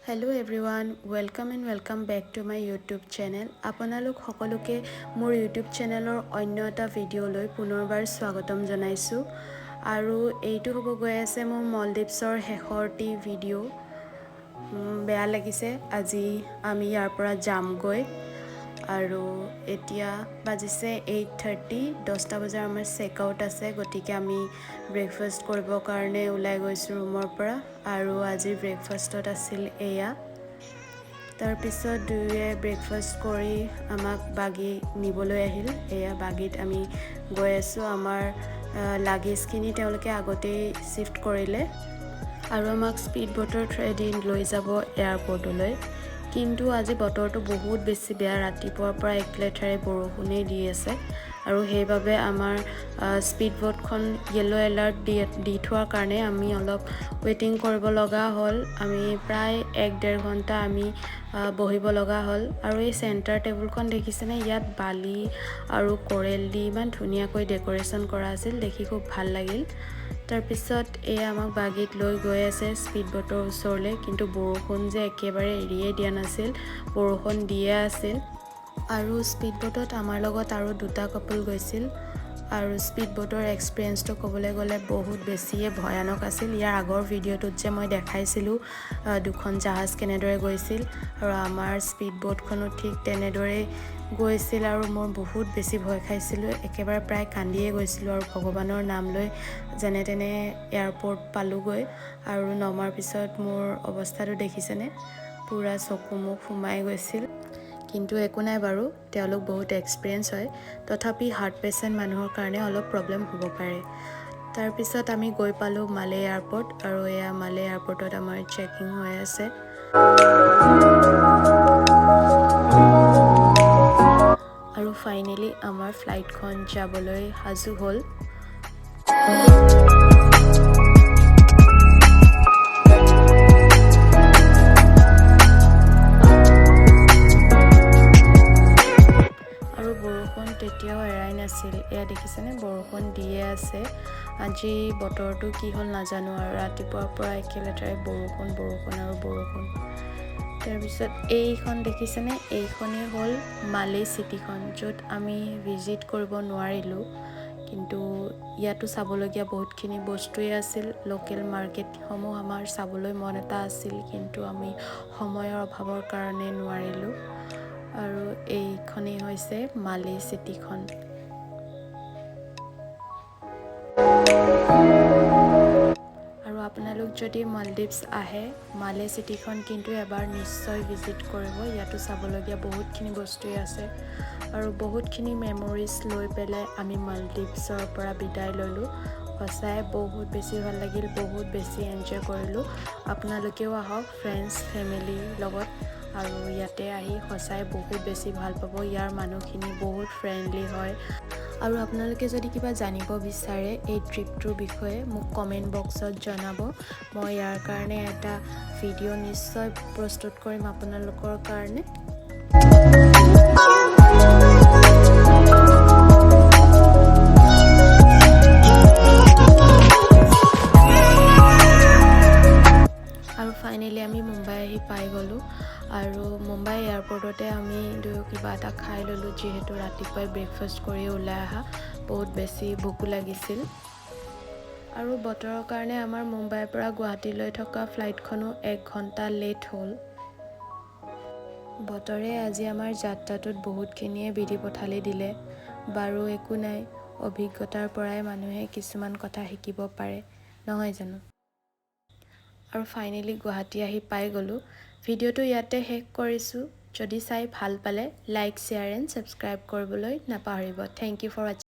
Hello everyone, welcome and welcome back to my YouTube channel. আপোনালোক সকলোকে মোৰ YouTube চেনেলৰ অন্য এটা ভিডিঅ'লৈ পুনৰবাৰ স্বাগতম জনাইছোঁ। আৰু এইটো হ'ব গৈ আছে মোৰ মলদ্বীপছৰ শেষৰটি ভিডিঅ'। বেয়া লাগিছে, আজি আমি ইয়াৰ পৰা যামগৈ। আৰু এতিয়া বাজিছে 8:30। 10টা বজাৰ আমাৰ চেক আউট আছে, গতিকে আমি ব্ৰেকফাষ্ট কৰিবৰ কাৰণে ওলাই গৈছোঁ ৰুমৰ পৰা। আৰু আজিৰ ব্ৰেকফাষ্টত আছিল এয়া। তাৰপিছত দুয়োৱে ব্ৰেকফাষ্ট কৰি আমাক বাগী নিবলৈ আহিল। এয়া বাগীত আমি গৈ আছোঁ। আমাৰ লাগেজখিনি তেওঁলোকে আগতেই শ্বিফ্ট কৰিলে আৰু আমাক স্পীড ব'টৰ থ্ৰুৱেদি লৈ যাব এয়াৰপৰ্টলৈ। কিন্তু আজি বতৰটো বহুত বেছি বেয়া। ৰাতিপুৱাৰ পৰা একেলেঠাৰে বৰষুণেই দি আছে আৰু সেইবাবে আমাৰ স্পীড ব'টখন য়েল্ল' এলাৰ্ট দি থোৱাৰ কাৰণে আমি অলপ ৱেইটিং কৰিব লগা হ'ল। আমি প্ৰায় এক ডেৰ ঘণ্টা আমি বহিব লগা হ'ল। আৰু এই চেণ্টাৰ টেবুলখন দেখিছেনে? ইয়াত বালি আৰু কোৰেল দি ইমান ধুনীয়াকৈ ডেক'ৰেশ্যন কৰা আছিল, দেখি খুব ভাল লাগিল। তাৰপিছত এয়া আমাক বাগীত লৈ গৈ আছে স্পীড ব'টৰ ওচৰলৈ। কিন্তু বৰষুণ যে একেবাৰে এৰিয়ে দিয়া নাছিল, বৰষুণ দিয়ে আছিল। আৰু স্পীড ব'টত আমাৰ লগত আৰু দুটা কাপল গৈছিল। আৰু স্পীড ব'টৰ এক্সপিৰিয়েঞ্চটো ক'বলৈ গ'লে বহুত বেছিয়ে ভয়ানক আছিল। ইয়াৰ আগৰ ভিডিঅ'টোত যে মই দেখাইছিলোঁ দুখন জাহাজ কেনেদৰে গৈছিল আৰু আমাৰ স্পীড ব'টখনো ঠিক তেনেদৰেই গৈছিল। আৰু মই বহুত বেছি ভয় খাইছিলোঁ, একেবাৰে প্ৰায় কান্দিয়ে গৈছিলোঁ। আৰু ভগৱানৰ নাম লৈ যেনে তেনে এয়াৰপৰ্ট পালোঁগৈ। আৰু নমাৰ পিছত মোৰ অৱস্থাটো দেখিছেনে? পূৰা চকু মুখ সোমাই গৈছিল। কিন্তু একো নাই বাৰু, তেওঁলোক বহুত এক্সপিৰিয়েঞ্চ হয়। তথাপি হাৰ্ট পেচেণ্ট মানুহৰ কাৰণে অলপ প্ৰব্লেম হ'ব পাৰে। তাৰপিছত আমি গৈ পালোঁ মালে এয়াৰপৰ্ট। আৰু এয়া মালে এয়াৰপৰ্টত আমাৰ চেকিং হৈ আছে। আৰু ফাইনেলি আমাৰ ফ্লাইটখন যাবলৈ সাজু হ'ল। আৰু বৰষুণ তেতিয়াও এৰাই নাছিল। এয়া দেখিছেনে? বৰষুণ দিয়ে আছে। আজি বতৰটো কি হ'ল নাজানো আৰু, ৰাতিপুৱাৰ পৰা একেলেঠাৰে বৰষুণ, বৰষুণ আৰু বৰষুণ। তাৰপিছত এইখন দেখিছেনে? এইখনেই হ'ল মালে চিটিখন, য'ত আমি ভিজিট কৰিব নোৱাৰিলোঁ। কিন্তু ইয়াতো চাবলগীয়া বহুতখিনি বস্তুৱেই আছিল। লোকেল মাৰ্কেটসমূহ আমাৰ চাবলৈ মন এটা আছিল, কিন্তু আমি সময়ৰ অভাৱৰ কাৰণে নোৱাৰিলোঁ। আৰু এইখনেই হৈছে মালে চিটিখন। আৰু আপোনালোক যদি মালদ্বীপছ আহে, মালে চিটিখন কিন্তু এবাৰ নিশ্চয় ভিজিট কৰিব। ইয়াতো চাবলগীয়া বহুতখিনি বস্তুৱেই আছে। আৰু বহুতখিনি মেমৰিজ লৈ পেলাই আমি মালদ্বীপছৰ পৰা বিদায় ল'লোঁ। সঁচাই বহুত বেছি ভাল লাগিল, বহুত বেছি এনজয় কৰিলোঁ। আপোনালোকেও আহক ফ্ৰেণ্ডছ, ফেমিলিৰ লগত আৰু ইয়াতে আহি সঁচাই বহুত বেছি ভাল পাব। ইয়াৰ মানুহখিনি বহুত ফ্ৰেণ্ডলি হয়। আৰু আপোনালোকে যদি কিবা জানিব বিচাৰে এই ট্ৰিপটোৰ বিষয়ে, মোক কমেণ্ট বক্সত জনাব। মই ইয়াৰ কাৰণে এটা ভিডিঅ' নিশ্চয় প্ৰস্তুত কৰিম আপোনালোকৰ কাৰণে। আৰু ফাইনেলি আমি মুম্বাই আহি পাই গ'লোঁ। আৰু মুম্বাই এয়াৰপৰ্টতে আমি দুয়ো কিবা এটা খাই ল'লোঁ, যিহেতু ৰাতিপুৱাই ব্ৰেকফাষ্ট কৰি ওলাই অহা, বহুত বেছি ভোকো লাগিছিল। আৰু বতৰৰ কাৰণে আমাৰ মুম্বাইৰ পৰা গুৱাহাটীলৈ থকা ফ্লাইটখনো এক ঘণ্টা লেট হ'ল। বতৰে আজি আমাৰ যাত্ৰাটোত বহুতখিনিয়ে বিধি পথালি দিলে। বাৰু একো নাই, অভিজ্ঞতাৰ পৰাই মানুহে কিছুমান কথা শিকিব পাৰে, নহয় জানো? আৰু ফাইনেলি গুৱাহাটী আহি পাই গ'লোঁ। ভিডিঅ'টো ইয়াতে শেষ কৰিছোঁ। যদি চাই ভাল পালে লাইক, শ্বেয়াৰ এণ্ড ছাবস্ক্ৰাইব কৰিবলৈ নাপাহৰিব। Thank you for watching.